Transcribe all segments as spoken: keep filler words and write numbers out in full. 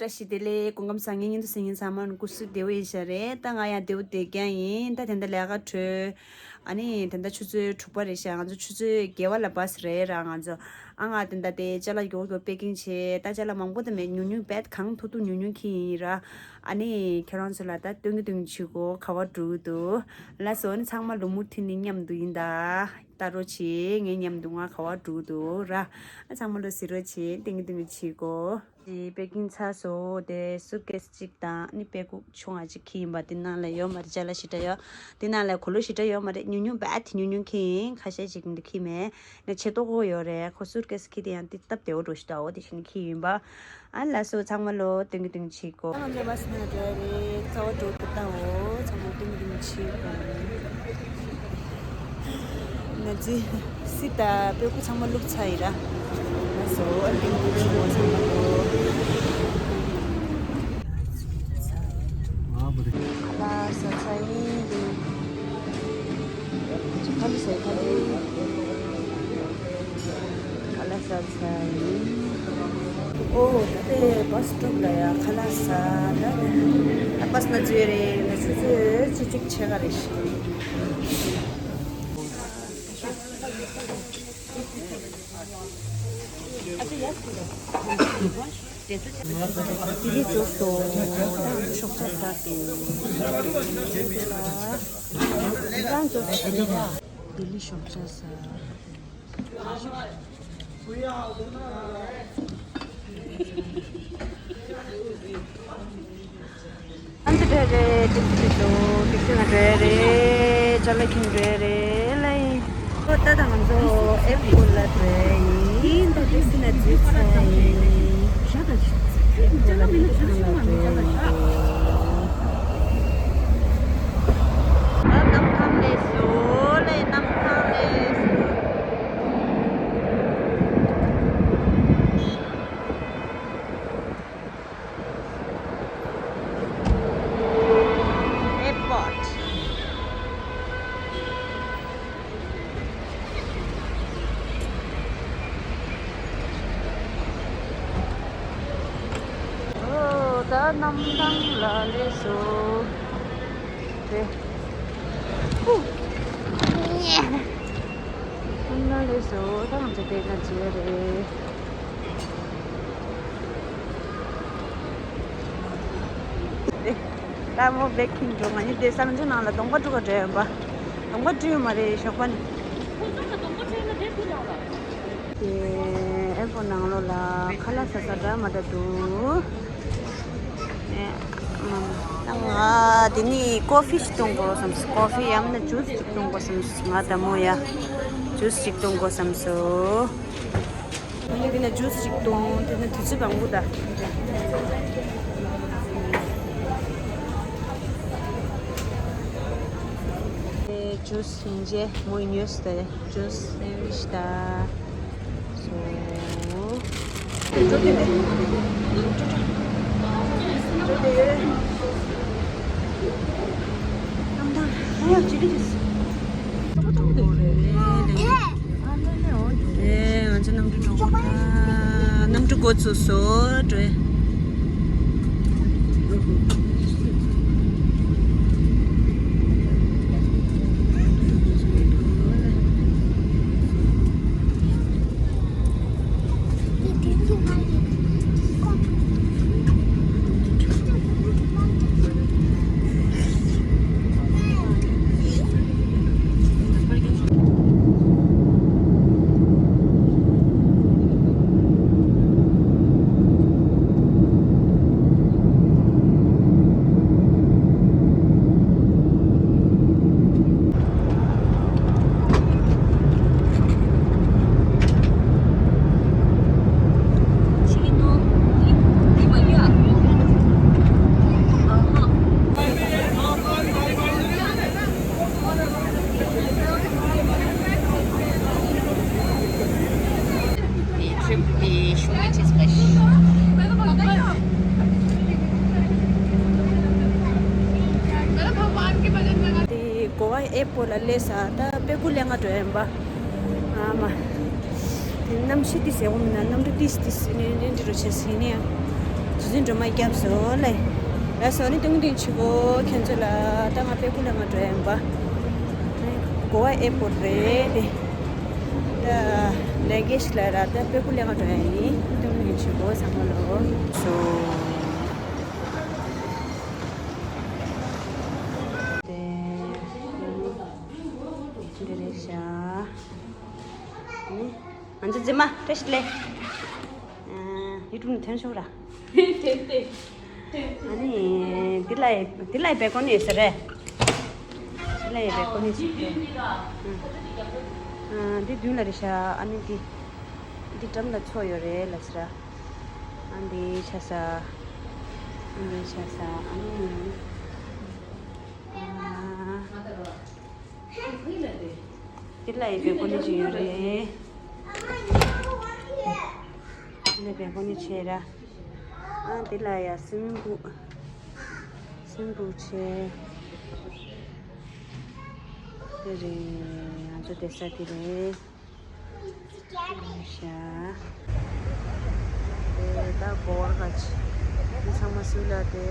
བཀྲ་ཤིས་བདེ་ལེགས། སྐུ་ཁམས་བཟང་། ངའི་བརྙན་ཐུང་གཟིགས་མཁན་ཚང་མ་སྐུ་གཟུགས་བདེ་པོ་ཡིན་ཤག་རེད། ད་ང་ཡང་བདེ་པོ་བསྡད་ཀྱང་ཡིན། ད་དེ་འདྲ་ལས་ཀ་གྲོལ། ཨ་ནི་དེ་འདྲ་ཆུ་ཚོད་དྲུག་པ་རེད་ཤག་ང་ཚོ་ཆུ་ཚོད་བརྒྱད་པ་ལ་བྷ་སི་རེད་ར། ང་ཚོ་ཨ་ང་དེ་འདྲ་དེ་ཅ་ལག་མགྱོགས་མགྱོགས་པེ་ཀིང་བྱས། ད་ཅ་ལག་མང་པོ་དེ་མེད། ཉུང་ཉུང་བེད་གང་ཐུབ་ཐུབ་ཉུང་ཉུང་ཁྱེར་ཡིན་ར། ཨ་ནི་ཁྱེད་རང་ཚོ་ལ་ད་སྟོན་གི་སྟོན་གི་བྱེད་གོ་ག་བ་འགྲོ་གི་འདུག་ལགས་སོ། ཨ་ནི་ཚང་མ་ལོ་མུ་མཐུད་ནས་མཉམ་དུ་ཡིན་ད། ལྟ་རོགས་བྱེད། ངའི་མཉམ་དུ་ང་ག་བ་འགྲོ་གི་འདུག་ར། ཨ་ཚང་མ་ལོ་གཟིགས་རོགས་བྱེད། སྟོན་གི་སྟོན་གི་བྱེད་གོ་ཅེས་པེ་ཀིང་ཚར་སོང་། དེ་སུཊ་ཀེས་གཅིག་དང་ནི་པེ་ཀུག་ཆུང་བ་གཅིག་ཁྱེར་ཡིན་པ། དེ་ནང་ལ་ཡོད་མ་རེད། ཅ་ལག་ཞེ་དྲག་ཡོད། དེ་ནང་ལ་གོས་ལོག་ཞེ་དྲག་ཡོད་མ་རེད། ཉུང་ཉུང་བེད་ཉུང་ཉུང་ཁྱེར་ཡིན། ཁ་ཤས་ཅིག་འདི་ཁྱེར་མེད། ང་ཆེ་ཏོག་ཙམ་ཡོད་རེད། ཁོ་སུཊ་ཀེས་ཁྱེར་དེ་ཡང་དེ་སྟབས་བདེ་བོ་འགྲོ་ཞིག་ད། འོ་དེ་བཞིན་ཁྱེར་ཡིན་པ། ཨ་ལགས་སོ། ཚང་མ་ལོ་སྟོན་གི་སྟོན་གི་བྱེད་གོ་ང་ཚོ་བྷ་སི་ནང་འགྲོ་ཡ་རེད། རྩ་བ་འགྲོ་གི་ད། འོ་ཚང་མ་སྟོན་གི་སྟོན་གི་བྱེད་གོ་ང་ཚོས་སི་ད་པེ་ཀུ་ཚང་མ་བླུགས་ཚར་ཡིན་ར། ང་ཚོ་ཨ་ལིང་བུ་ཆུ་བོ་ཚང་མ་ལོ། ལ་ས་ཚ་ཡིན་འདུག་ཁ་ལི་ས་ཁ་ལི། ཁ་ལ་ས་ཚ་ཡིན། ཨོ་ད་དེ་བྷ་སི་སི་ཊོབ་ལ་ཡ་ཁ་ལ་ས་ད་ད་བྷ་སི་ན་འཛུལ་རེད། ད་ཆུ་ཚོད་བཅུ་གཅིག་ཕྱེད་ཀ་རེད་ཤག་ལྡི་ལི་འབྱོར་སོང་། ད་ང་ཚོ་ཞོགས་ཇ་ཟ་གི་ཡིན། ལྡི་ལི་ཞོགས་ཇ་ཟ། ང་ཚོ་འགྲོ་རེད། ཏིག་ཏིག་འགྲོ། ཏིག་ཏིག་ནང་འགྲོ་རེད། ཅ་ལག་ཁྱེར་འགྲོ་རེད་ལ་ཡིན། ཨོ་ད་ད་ང་ཚོ་ཨེར་པོར་ལ་འགྲོ་ཡིན། ད་ཏིག་ཏིག་ནང་འཛུལ་ཚར་ཡིན། ཨེར་པོར་ལ་ཏིག་ཏིག་ནང་འགྲོ་ཡིན། གནམ་ཐང་ལས་སུ་ལས། གནམ་ཐང་ལས་སུ། ཨེར་པོར་ཊི། ཨོ་ད་གནམ་ཐང་ལ་སླེབས་སོང་། དེ། ཧུ། ཉེ། གནམ་ཐང་སླེབས་སོང་། ད་ང་ཚོ་དེ་ན་འཛུལ་རེད། ལྟད་མོ་བེད་ཁྱེར་འགྲོ། ང་གཉིས་དེ་གསང་སྤྱོད་ནང་ལ་གདོང་པ་བཀྲུ་ག་འགྲོ་ཡོད་པ། གདོང་པ་བཀྲུས་ཡོད་མ་རེད། ཞོགས་པ་ནས། དེ་ཨེར་པོར་ཊི་ནང་ལོགས་ལ་ཁ་ལག་ཟ་ས་འདྲ་མ་འདྲ་འདུག་ཨེ་མ་མ། ད་ང་དེ་ནས་ཀོ་ཧྥི་ཞིག་འཐུང་དགོས་བསམ་སོང་། ཀོ་ཧྥི་ཡང་ན་ཇུས་ཅིག་འཐུང་དགོས་བསམ་སོང་། ང་དང་མོ་ཡ་ཇུས་ཅིག་འཐུང་དགོས་བསམ་སོང་། ང་ནི་དེ་ནས་ཇུས་ཅིག་འཐུང་། དེ་ནས་དུས་ཚོད་མང་པོ་ད། དེ་ཇུས་ཡིན་རྗེས་མོས་ཉོས་ཏེ་ཇུས་སེན་ཝིཆ་ད། སོ། ཨེ། ང་ཚོ་གནམ་གྲུ་འགྲོ་གི་ད། གནམ་གྲུ་འགོ་ཚུགས་སོང་། འགྲོ། དེ་གོ་བ་ཨེར་པོར་ཊི་ལ་སླེབས་ས། ད་པེ་ཀུ་ལེན་ག་འགྲོ་ཡིན་པ། ཨ་མ། དེ་གནམ་གཤིས་ཏིས་ཟེར་བོ་མིན་ན། གནམ་གྲུ་ཏིས་ཏིས་ནས་འདི་འདྲ་བྱས་ཟིན་ནས། ཇི་ འཛིན་སྒྲོལ་མ་སྐྱབས་སུ་ལེ། ལགས་སོ་ནི་ཏུང་ཏུང་ཆུ་བོ་ཁྱོད་ཚོ་ལ་ད་ང་པད་ཁུ་ལེན་ག་འགྲོ་ཡ་ཡིན་པ། གོ་བ་ཨེར་པོར་ཊི་རེད་དེ། ད་ལེ་གེ་ཇི་ལ་ར་ད་པད་ཁུ་ལེན་ག་འགྲོ་ཡ་ཡིན། ཏུང་ཏུང་ཆུ་བོ་ཚང་མ་ལོ། སོ། དེ་འདི་རེད་ཤག་ནི། ང་ཚོ་རྫི་མ་བཀྲ་ཤིས་བདེ་ལེགས། ཡུ་ཊུབ་ནས་ཐོན་ཤོག་ར། ཨ་ནི་འདི་ལ་འདི་ལ་སྦལ་ཀོ་ནི་ཡོད་ས་རེད། འདི་ལ་ཡི་སྦལ་ཀོ་ནི་ཞིག་རེད། འདི་མདུན་ལ་རེད་ཤག་ཨ་ནི་འདི་འདི་འགྲམ་ལ་མཚོ་ཡོད་རེད་ལ་ཟེར། ཨ་འདི་ཆ་ས། ཨ་འདི་ཆ་ས་ཨ་ནི། འདི་ལ་ཡི་སྦལ་ཀོ་ནི་ཅིག་ཡོད་རེད། འདི་ལ་སྦལ་ཀོ་ནི་ཆེ་ར། ཨ་འདི་ལ་ཡ་སིམ་པུ། སིམ་པུ་ཆེ། དེ་རེད། ང་ཚོ་བསྡད་ས་དེ་རེད། ཤ། དེ་ད་སྒོ་བར་ག་ཆེ། འདི་ཚང་མ་སུ་ལ་དེ།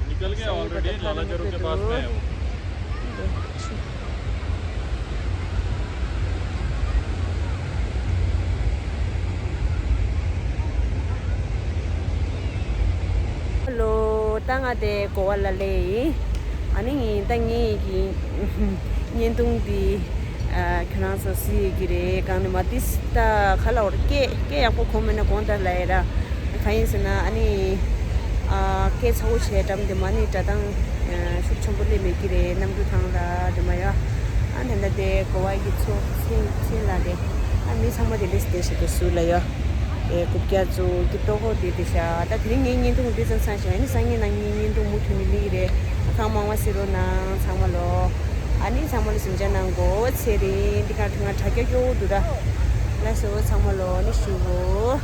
निकल गए ऑलरेडी लाला चौरों के पास में है वो। ལོ། ད་ང་དེ་གོ་བ་ལ་ལེ་ཡིན། ཨ་ནི་ད་ངའི་གི་བརྙན་ཐུང་འདི་ཨ་ཁྱོད་རང་ཚོ་གཟིགས་ཀྱི་རེད། གང་ནས་མ་དེ་ད་ག་ལ་བར་སྐད་སྐད་ཡག་པོ་གོ་མེད་ན་དགོངས་དག་ལ་ཡ་ར། གང་ཡིན་ཟེར་ན་ཨ་ནི་ཨ་སྐད་ཚ་བོ་བྱས་འགྲམ་དེ་མ་ནི་སྒྲ་གདངས་ཤུགས་ཆེན་པོ་སླེབས་མེད་ཀྱི་རེད། གནམ་གྲུ་ཐང་ལ་དེ་མ་ཡ། ཨ་ནི་ད་དེ་གོ་བ་གི་ཚོ་ཚིན་ཚིན་ལ་དེ་ཨ་མི་ཚང་མ་དེ་ལེས་དེ་ཞིག་ཏུ་སུ་ལ་ཡ། ཨེ་རྐུབ་བཀྱག་བཙུགས་ཀྱི་ལྟོ་གོས་དེ་དེ་ཤ། ད་དེ་རིང་ངའི་བརྙན་ཐུང་འདི་ཙམ་ཚང་ཞིང་ཨ་ནི་སང་ཉིན་ནང་ངའི་བརྙན་ཐུང་མུ་མཐུད་ནས་ལིག་རེད། ཨ་གང་མང་བ་གཟིགས་རོགས་གནང་ཚང་མ་ལོ། ཨ་ནི་ཚང་མ་ལ་གཟིམ་འཇག་གནང་དགོས། ཚེ་རིང་འདི་ག་ཁྲི་ང་དྲ་རྒྱ་སྐྱོ་བོ་འདུག་ར། ལགས་སོ་ཚང་མ་ལོ་ནི་ཞུ་གོ།